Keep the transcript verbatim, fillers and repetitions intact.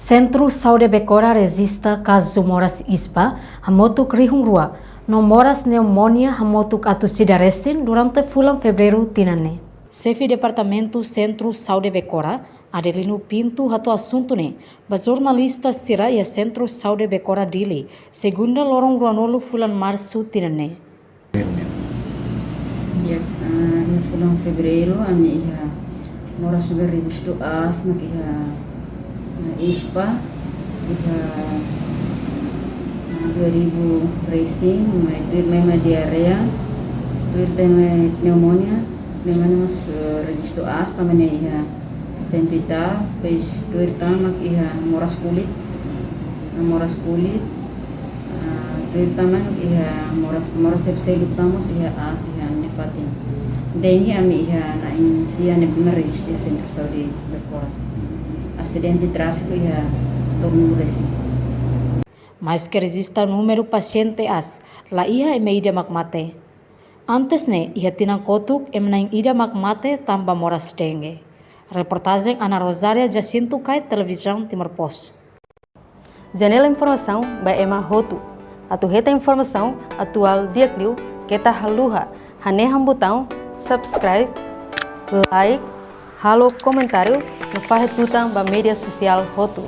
Sentru Saúde Becora rejista kazu moras ispa hamutuk rihun rua, no moras pneumonia hamutuk atus ida resin durante fulan Fevereiru tinan ne'e. Xefe Departamentu Sentru Saúde Becora, Adelino Pinto, hato'o asuntu ne'e ba jornalista sira iha Sentru Saúde Becora Dili, segunda loron ruanulu fulan Marsu tinan ne'e. Ya, ah, iha fulan Fevereiru, ami iha moras ne'ebé rejistu aas mak iha, ah, ispa, iha, ah, dua ribu resin, mai tuir mai mak diarreia, tuir tan mai pneumonia, pneumonia mós, eh, rejistu aas, tanba ne'e iha sentru ita, depois tuir tan mak iha moras kulit, ah, moras kulit, ah, tuir tan mak iha moras, moras epselu tamos iha aas iha ne'e fatin. Dengue ami iha na'in sia ne'ebé mak rejistu iha Sentru Saúde Becora. Asidente tráfiku iha tolunulu resin. Maske rejista númeru pasiente aas, la iha ema ida mak mate. Antes ne'e, iha tinan kotuk ema na'in ida mak mate tanba moras dengue. Reportajen Ana Rosária Jacinto Kai, Televizaun Timor Post. Janela informasaun ba ema hotu. Atu hetan informasaun atuál di'ak liu, keta haluha hanehan butaun subscribe, like, halo komentáriu, no fahe tutan ba média sosiál hotu.